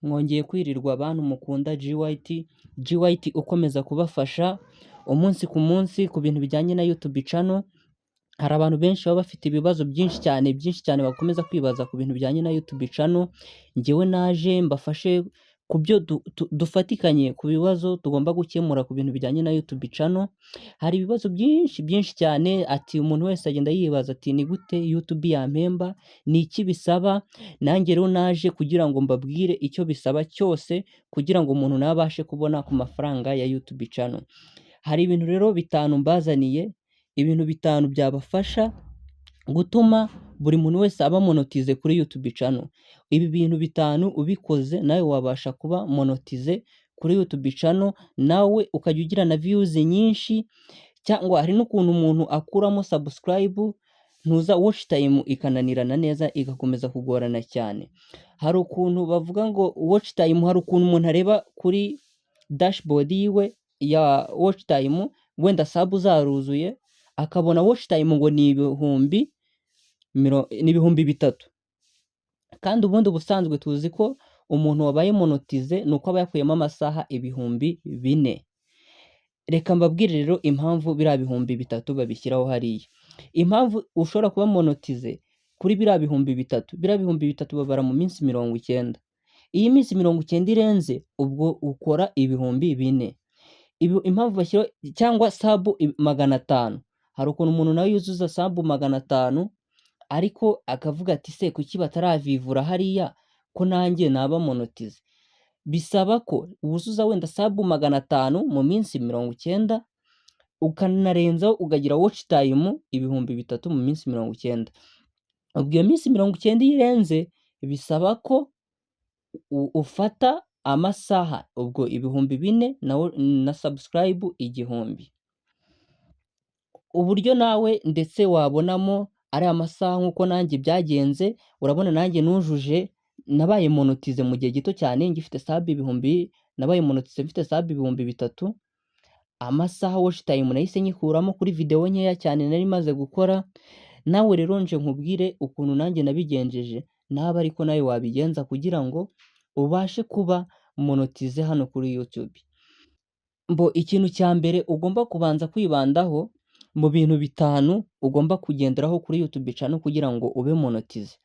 Mwongeye kwirirwa bantu mukunda GYT, GYT ukomeza kubafasha umunsi ku munsi ku bintu bijyanye na YouTube channel. Hari abantu benshi baba bafite ibibazo byinshi cyane, byinshi cyane, bakomeza kwibaza ku bintu bijyanye na YouTube channel. Njyewe naje mbafashe ku byo dufatikanye ku bibazo tugomba gukemura ku bintu bijyanye na YouTube channel. Hari ibibazo byinshi, byinshi cyane, ati umuntu wese agenda yibaza ati: "Ni gute YouTube yampemba? Ni iki bisaba?" Nanjye rero naje kugira ngo mbabwire icyo bisaba cyose kugira ngo umuntu nawe abashe kubona ku mafaranga ya YouTube channel. Hari ibintu rero bitanu mbazaniye, ibintu bitanu byabafasha gutuma buri muntu wese aba monetize kuri YouTube channel. Ibi bintu bitanu ubikoze, nawe wabasha kuba monetize kuri YouTube channel, nawe ukajya ugira na views nyinshi, cyangwa hari n'ukuntu umuntu akuramo subscribe, ntuza watch time ikananirana neza, igakomeza kugorana cyane. Hari ukuntu bavuga ngo watch time, hari ukuntu umuntu areba kuri dashboard yiwe ya watch time, wenda sub zaruzuye, akabona watch time ngo ni 3000, kandi ubundi ubusanzwe tuzi ko umuntu wabaye monetize ni uko aba yakuyemo amasaha 4000. Reka mbabwire rero impamvu biriya 3000 babishyiraho hariya. Impamvu ushobora kuba monetize kuri biriya 3000, biriya 3000 babara mu minsi 90. Iyo iminsi 90 irenze, ubwo ukora 4000. Impamvu bashyiraho cyangwa sub 500, hari ukuntu umuntu nawe yuzuza sub 500, ariko akavuga ati: "Se kuki bataravivura hariya ko nanjye naba monetize?" Bisaba ko wuzuza wenda sub 500 mu minsi 90, ukanarenzaho ukagira watch time 3000 mu minsi 90. Ubwo iyo minsi 90 iyo irenze, bisaba ko ufata amasaha ubwo 4000 na subscribe 1000. Uburyo nawe ndetse wabonamo ariya masaha nk'uko nanjye byagenze, urabona nanjye nujuje, nabaye monetize mu gihe gito cyane ngifite sub ibihumbi, nabaye monetize mfite sub 3000. Amasaha, watch time nahise nyikuramo kuri video nkeya cyane nari maze gukora. Nawe rero nje nkubwire ukuntu nanjye nabigenjeje, nawe ariko nawe wabigenza kugira ngo ubashe kuba monetize hano kuri YouTube. Mbo ikintu cya mbere ugomba kubanza kwibandaho mu bintu bitanu ugomba kugenderaho kuri YouTube channel kugira ngo ube monetize.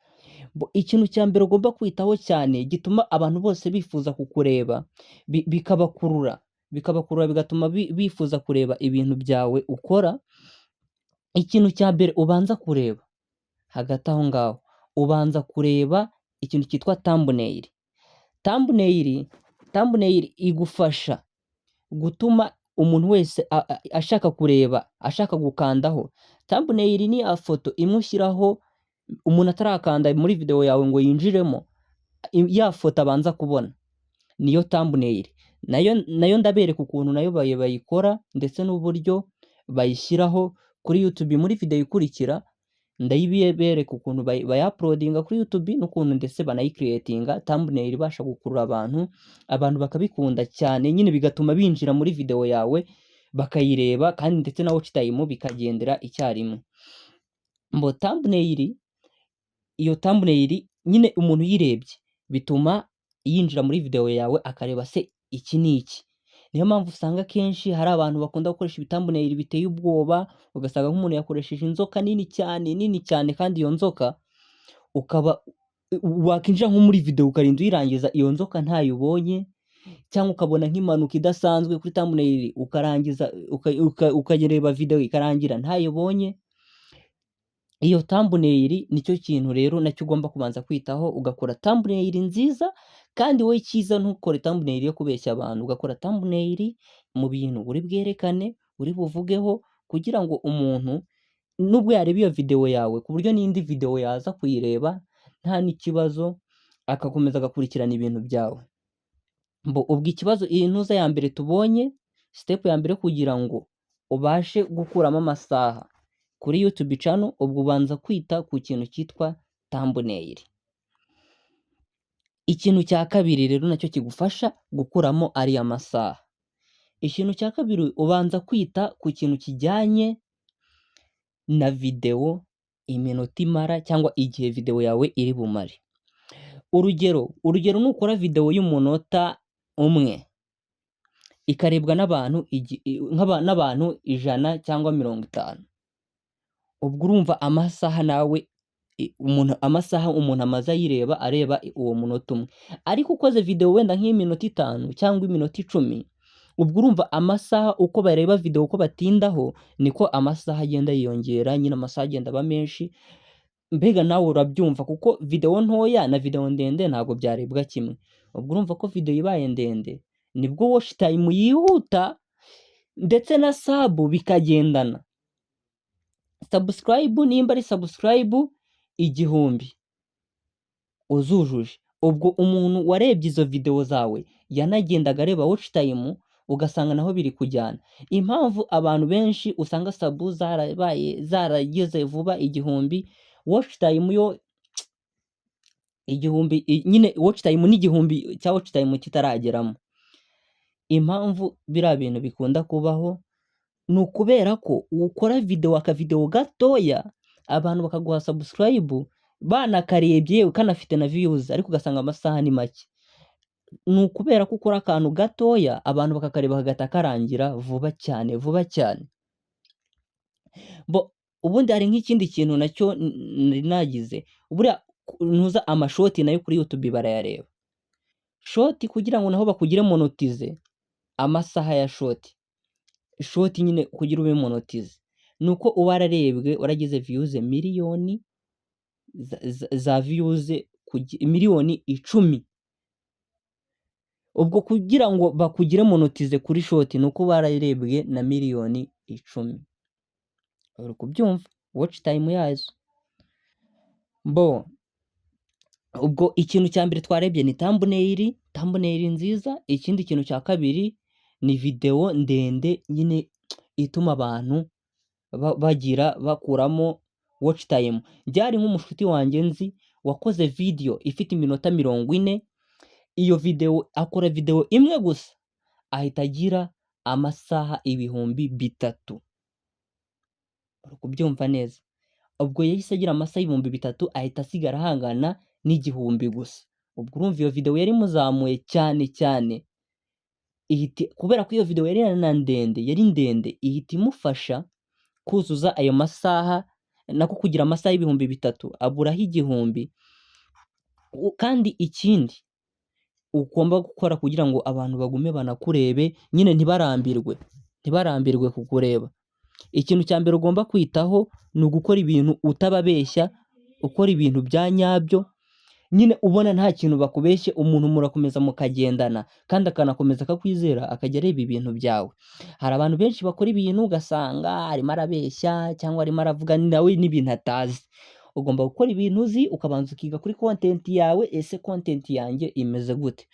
Ikintu cya mbere ugomba kwitaho cyane gituma abantu bose bifuza kukureba, bikabakurura, bigatuma bifuza kureba ibintu byawe ukora. Ikintu cya mbere ubanza kureba hagati aho ngaho, ubanza kureba ikintu cyitwa thumbnail. Thumbnail igufasha gutuma umuntu wese ashaka kureba, ashaka gukandaho. Thumbnail ni foto imwe ushyiraho umuntu atarakanda muri video yawe ngo yinjiremo, ya foto abanza kubona niyo thumbnail. Nayo ndabereka ukuntu nayo bayikora ndetse n'uburyo bayishyiraho kuri YouTube muri video ikurikira. Ndayibereka ukuntu bayauploadinga kuri YouTube n'ukuntu ndetse banayicreatinga thumbnail ibasha gukurura abantu, abantu bakabikunda cyane nyine, bigatuma binjira muri video yawe bakayireba, kandi ndetse na watch time bikagendera icyarimwe. Mbo thumbnail, iyo thumbnail nyine umuntu uyirebye bituma yinjira muri video yawe, akareba: "Se iki ni iki?" Niyo mpamvu usanga akenshi hari abantu bakunda gukoresha ibithumbnail biteye ubwoba, ugasanga nk'umuntu yakoresheje inzoka nini cyane, nini cyane, kandi iyo nzoka ukaba wakinjira nko muri video ukarinda uyirangiza iyo nzoka ntayo ubonye, cyangwa ukabona nk'impanuka idasanzwe kuri thumbnail, ukarangiza ukareba video ikarangira ntayo ubonye. Iyo thumbnail nicyo kintu rero nacyo ugomba kubanza kwitaho, ugakora thumbnail nziza. Kandi wowe icyiza, ntukore thumbnail yo kubeshya abantu, ugakora thumbnail mu bintu uri bwerekane, uri buvugeho, kugira ngo umuntu nubwo yareba iyo video yawe, ku buryo n'indi video yaza kuyireba nta n'ikibazo, agakomeza agakurikirana ibintu byawe. Mbo ubwo ikibazo, iyi ntuza ya mbere tubonye, step ya mbere kugira ngo ubashe gukuramo amasaha kuri YouTube channel, ubwo ubanza kwita ku kintu cyitwa thumbnail. Ikintu cya kabiri rero nacyo kigufasha gukuramo ariya masaha, ikintu cya kabiri ubanza kwita ku kintu kijyanye na video, iminota imara cyangwa igihe video yawe iri bumare. Urugero, nukora video y'umunota 1 ikarebwa n'abantu n'abantu 100 cyangwa 50, ubwo urumva amasaha nawe umuntu, amasaha umuntu amaze ayireba, areba uwo munota 1. Ariko ukoze video wenda nk'iminota 5 cyangwa iminota 10, ubwo urumva amasaha uko bareba video, uko batindaho, niko amasaha agenda yiyongera nyine, amasaha agenda aba menshi. Mbega nawe urabyumva, kuko video ntoya na video ndende ntabwo byarebwa kimwe. Ubwo urumva ko video ibaye ndende nibwo watch time yihuta, ndetse na sub bikagendana. Subscribe, nimba ari subscribe 1000 uzujuje, ubwo umuntu warebye izo video zawe yanagendaga areba watch time, ugasanga naho biri kujyana. Impamvu abantu benshi usanga sub zarabaye, zarageze vuba 1000, watch time yo 1000 nyine watch time n'igihumbi cya watch time kitarageramo, impamvu biriya bintu bikunda kubaho ni ukubera ko ukora video, akavideo gatoya, abantu bakaguha subscribe banakarebye, yewe kanafite na views, ariko ugasanga amasaha ni make. Ni ukubera ko ukora akantu gatoya, abantu bakakareba, kagahita karangira vuba cyane, vuba cyane. Bo ubundi hari nk'ikindi kintu nacyo nari nagize. Buriya ntuza amashort nayo kuri YouTube barayareba. Short kugira ngo naho bakugire monetize, amasaha ya short, short nyine kugira ube monetize ni uko uba wararebwe, waragize views miliyoni za views miliyoni 10. Ubwo kugira ngo bakugire monetize kuri short ni uko uba wararebwe na miliyoni 10. Uri kubyumva watch time yazo? Bo ubwo ikintu cya mbere twarebye ni thumbnail, thumbnail nziza. Ikindi kintu cya kabiri ni video ndende nyine ituma abantu bagira bakuramo watch time. Byari nk'umushuti wanjye nzi wakoze video ifite iminota 40. Iyo video, akora video imwe gusa, ahita agira amasaha 3000. Uri kubyumva neza? Ubwo yahise agira amasaha 3000, ahita asigara ahangana n'1000 gusa. Ubwo urumva iyo video yari imuzamuye cyane cyane, ihita, kubera ko iyo video yari na ndende, yari ndende, ihita imufasha kuzuza ayo masaha, nako kugira amasaha 3000, aburaho 1000. Kandi ikindi ugomba gukora kugira ngo abantu bagume banakurebe nyine, ntibarambirwe kukureba, ikintu cya mbere ugomba kwitaho ni ugukora ibintu utababeshya, ukora ibintu bya nyabyo nyine, ubona nta kintu bakubeshye. Umuntu murakomeza mukagendana, kandi akanakomeza akakwizera, akajya areba ibintu byawe. Hari abantu benshi bakora ibintu ugasanga arimo arabeshya cyangwa arimo aravuga nawe n'ibintu atazi. Ugomba gukora ibintu uzi, ukabanza ukiga kuri content yawe. Ese content yanjye imeze gute?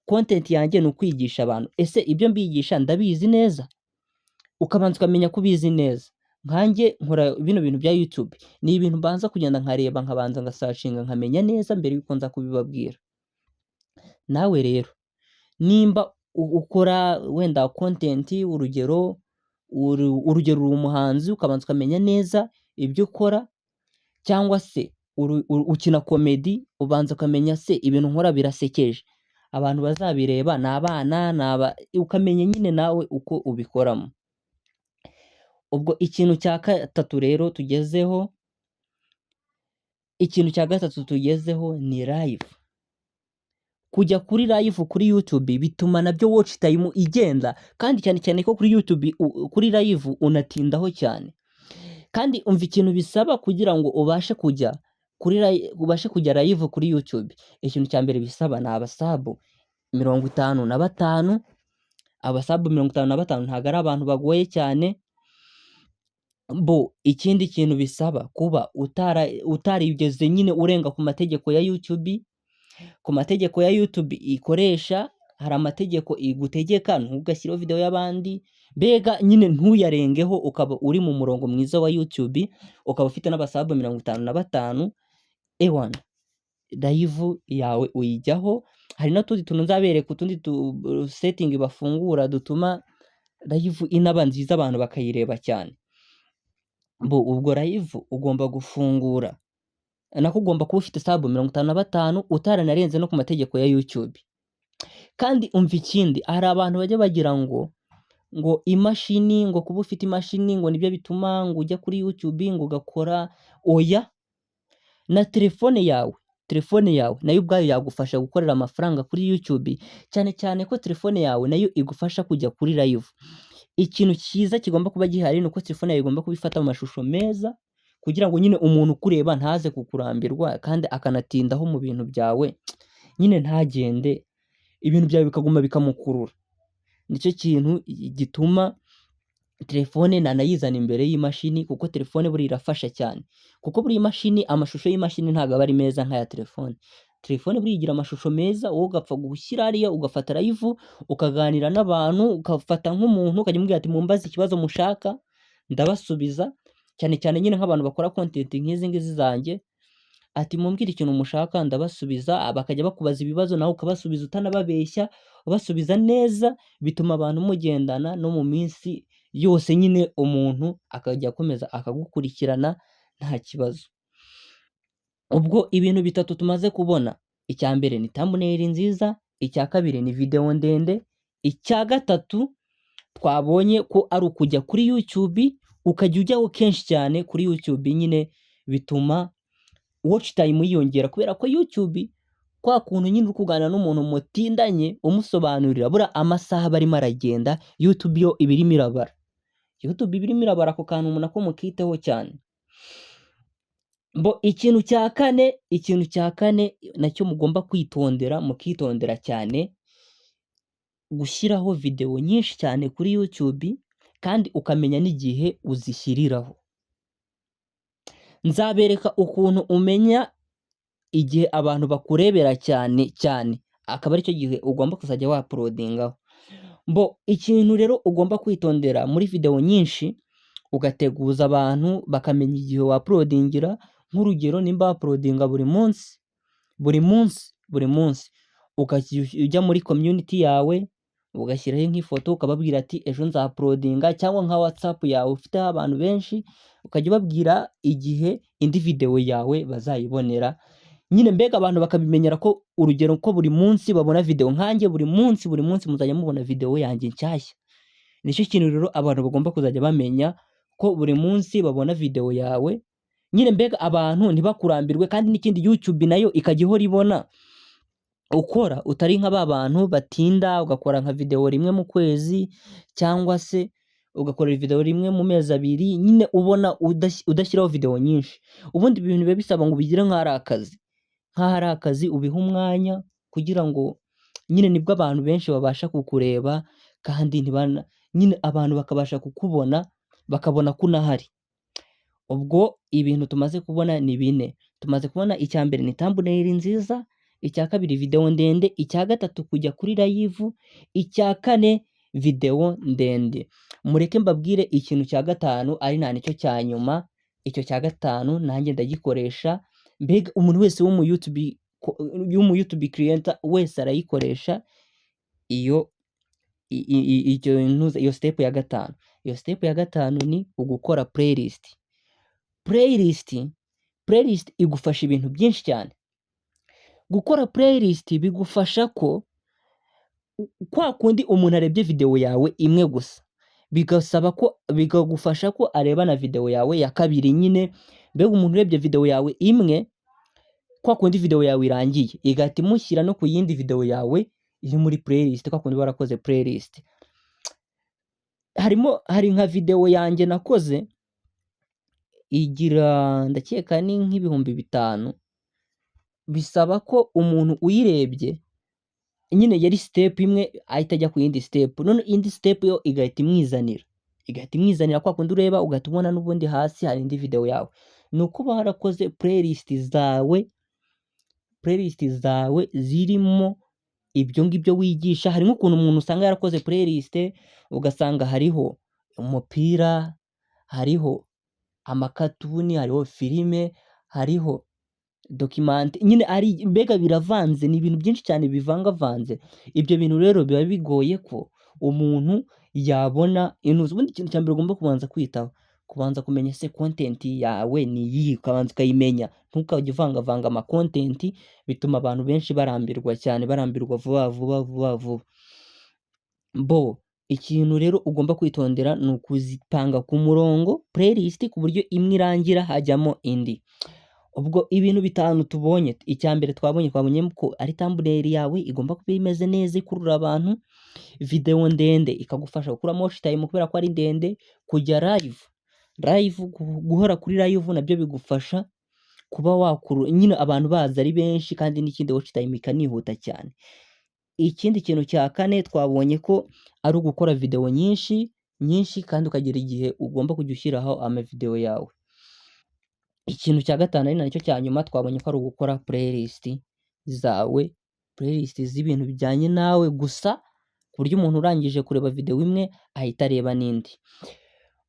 Content yanjye ni ukwigisha abantu. Ese ibyo mbigisha ndabizi neza? Ukabanza ukamenya ko ubizi neza. Nkanjye nkora bino bintu bya YouTube, ni ibintu mbanza kugenda nkareba, nkabanza ngasearchinga, nkamenya neza mbere yuko nza kubibabwira. Nawe rero nimba ukora wenda content, urugero uri umuhanzi, ukabanza ukamenya neza ibyo ukora, cyangwa se ukina comedy, ubanza ukamenya se ibintu nkora birasekeje, abantu bazabireba ni abana, ni aba, ukamenya nyine nawe uko ubikoramo. Ubwo ikintu cya gatatu rero tugezeho, ikintu cya gatatu tugezeho ni live. Kujya kuri live kuri YouTube bituma nabyo watch time igenda, kandi cyane cyane ko kuri YouTube kuri live unatindaho cyane. Kandi umva ikintu bisaba kugira ngo ubashe kujya live kuri YouTube. Ikintu cya mbere bisaba ni abasub 55. Abasub 55 ntabwo ari abantu bagoye cyane. Bo ikindi kintu bisaba, kuba utarigeze nyine urenga ku mategeko ya YouTube, ku mategeko ya YouTube ikoresha. Hari amategeko igutegeka: ntugashyireho video y'abandi, mbega nyine ntuyarengeho, ukaba uri mu murongo mwiza wa YouTube, ukaba ufite n'abasub 55, ewana live yawe uyijyaho. Hari n'utundi tuntu nzabereka, utundi tu setting bafungura dutuma live inaba nziza, abantu bakayireba cyane. Bo ubwo live ugomba gufungura Nako ugomba kuba ufite sub 55, utaranarenze no ku mategeko ya YouTube. Kandi umva ikindi, hari abantu bajya bagira ngo imashini, ngo kuba ufite imashini ngo nibyo bituma ngo ujya kuri YouTube ngo ugakora. Oya, na telefone yawe, telefone yawe nayo ubwayo yagufasha gukorera amafaranga kuri YouTube, cyane cyane ko telefone yawe nayo igufasha kujya kuri live. Ikintu cyiza kigomba kuba gihari ni uko telefone yawe igomba kuba ifata amashusho meza, kugira ngo nyine umuntu ukureba ntaze kukurambirwa, kandi akanatindaho mu bintu byawe, nyine ntagende, ibintu byawe bikaguma bikamukurura. Nicyo kintu gituma telefone nanayizana imbere y'imashini, kuko telefone buriya irafasha cyane, kuko buriya imashini, amashusho y'imashini ntabwo aba ari meza nk'aya telefone. Telefone buriya igira amashusho meza, wowe ugapfa gushyira hariya, ugafata live, ukaganira n'abantu, ugafata nk'umuntu ukajya umubwira ati: "Mumbaze ikibazo mushaka ndabasubiza." Cyane cyane nyine nk'abantu bakora content nk'izi ngizi zanjye, ati: "Mumbwire ikintu mushaka ndabasubiza." Bakajya bakubaza ibibazo, nawe ukabasubiza utanababeshya, ubasubiza neza. Bituma abantu mugendana no mu minsi yose nyine, umuntu akajya akomeza akagukurikirana nta kibazo. Ubwo ibintu bitatu tumaze kubona: icya mbere ni thumbnail nziza, icya kabiri ni video ndende, icya gatatu twabonye ko ari ukujya kuri YouTube, ukajya ujyaho kenshi cyane kuri YouTube. Nyine bituma watch time yiyongera, kubera ko YouTube kwa kuntu nyine uri kuganira n'umuntu mutindanye, umusobanurira, buriya amasaha aba arimo aragenda, YouTube yo iba irimo irabara. YouTube iba irimo irabara. Ako kantu umuntu ako mukiteho cyane. Bo ikintu cya kane nacyo mugomba kwitondera, mukitondera cyane, gushyiraho video nyinshi cyane kuri YouTube, kandi ukamenya n'igihe uzishyiriraho. Nzabereka ukuntu umenya igihe abantu bakurebera cyane cyane, akaba aricyo gihe ugomba kuzajya wauploadingaho. Mbo ikintu rero ugomba kwitondera muri video nyinshi, ugateguza abantu bakamenya igihe wauploadingira. Nk'urugero, nimba wauploadinga buri munsi, buri munsi, buri munsi, ukajya ujya muri community yawe, ugashyiraho nk'ifoto, ukababwira ati: "Ejo nzauploadinga." Cyangwa nka WhatsApp yawe ufiteho abantu benshi, ukajya ubabwira igihe indi video yawe bazayibonera. Nyine mbega abantu bakabimenyera ko, urugero, ko buri munsi babona video. Nkanjye buri munsi, buri munsi muzajya mubona video yanjye nshyashya. Nicyo kintu rero abantu bagomba kuzajya bamenya, ko buri munsi babona video yawe. Nyine mbega abantu ntibakurambirwe. Kandi n'ikindi, YouTube nayo ikajya ihora ibona ukora, utari nka ba bantu batinda, ugakora nka video rimwe mu kwezi, cyangwa se ugakora video rimwe mu mezi 2, nyine ubona udashyiraho video nyinshi. Ubundi ibintu biba bisaba ngo ubigire nk'aho ari akazi, nk'aho ari akazi, ubihe umwanya, kugira ngo nyine nibwo abantu benshi babasha kukureba, kandi ntibana nyine abantu bakabasha kukubona, bakabona ko unahari. Ubwo ibintu tumaze kubona ni bine. Tumaze kubona icya mbere ni thumbnail nziza, icya kabiri video ndende, icya gatatu kujya kuri live, icya kane video ndende. Mureke mbabwire ikintu cya gatanu, ari nta nicyo cya nyuma. Icyo cya gatanu nanjye ndagikoresha, mbega umuntu wese w'umu YouTube creator wese arayikoresha iyo iyo step ya gatanu. Iyo step ya gatanu ni ugukora playlist. Playlist igufasha ibintu byinshi cyane. Gukora playlist bigufasha ko kwa kundi umuntu arebye video yawe imwe gusa, bigasaba ko bikagufasha ko areba na video yawe ya kabiri. Nyine mbega umuntu urebye video yawe imwe, kwa kundi video yawe irangiye igahita imushyira no ku yindi video yawe iri muri playlist, kwa kundi warakoze playlist. Harimo, hari nka video yanjye nakoze igira, ndakeka ni nk'5000. Bisaba ko umuntu uyirebye nyine yari step imwe, ahita ajya ku yindi step, none indi step yo igahita imwizanira kwa kundi ureba ugahita ubona n'ubundi hasi hari indi video yawe. Ni uko uba warakoze playlist zawe zirimo ibyo ngibyo wigisha. Hari nk'ukuntu umuntu usanga yarakoze playlist, ugasanga hariho umupira, hariho amacartoon, hariho filime, hariho documentary, nyine ari mbega biravanze, ni ibintu byinshi cyane bivangavanze. Ibyo bintu rero biba bigoye ko umuntu yabona intuzi. Ubundi ikintu cya mbere ugomba kubanza kwitaho, Kubanza kumenya se content yawe ni iyihe, ukabanza ukayimenya, ntukajye uvangavanga ama content, bituma abantu benshi barambirwa cyane, barambirwa vuba vuba vuba vuba. Bo ikintu rero ugomba kwitondera ni ukuzipanga ku murongo playlist, ku buryo imwe irangira hajyamo indi. Ubwo ibintu bitanu tubonye: icya mbere twabonye ko ari thumbnail yawe igomba kuba imeze neza, ikurura abantu, video ndende ikagufasha gukuramo watch time kubera ko ari ndende, kujya live, guhora kuri live nabyo bigufasha kuba wakuru nyine abantu baza ari benshi, kandi n'ikindi watch time ikanihuta cyane. Ikindi kintu cya kane twabonye ko ari ugukora video nyinshi nyinshi, kandi ukagira igihe ugomba kujya ushyiraho amavideo yawe. Ikintu cya gatanu, ari nacyo cya nyuma, twabonye ko ari ugukora playlist zawe, playlist z'ibintu bijyanye nawe gusa, ku buryo umuntu urangije kureba video imwe ahita areba n'indi.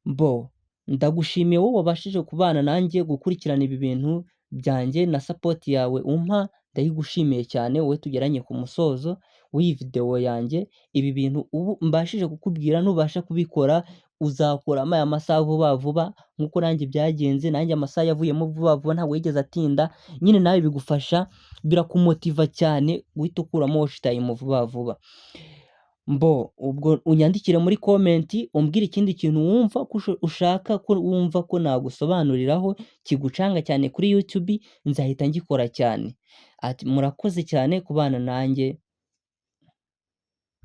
Bo ndagushimiye wowe wabashije kubana nanjye gukurikirana ibi bintu byanjye, na support yawe umpa ndayigushimiye cyane. Wowe tugeranye ku musozo w'iyi video yanjye, ibi bintu ubu mbashije kukubwira, nubasha kubikora uzakuramo aya masaha vuba vuba nk'uko nanjye byagenze. Nanjye amasaha yavuyemo vuba vuba, ntabwo yigeze atinda nyine. Nawe bigufasha, birakumotiva cyane guhita ukuramo watch time vuba vuba. Mbo ubwo unyandikire muri comment, umbwire ikindi kintu wumva ko ushaka ko wumva ko nagusobanuriraho kigucanga cyane kuri YouTube, nzahita ngikora cyane. Ati murakoze cyane kubana nanjye.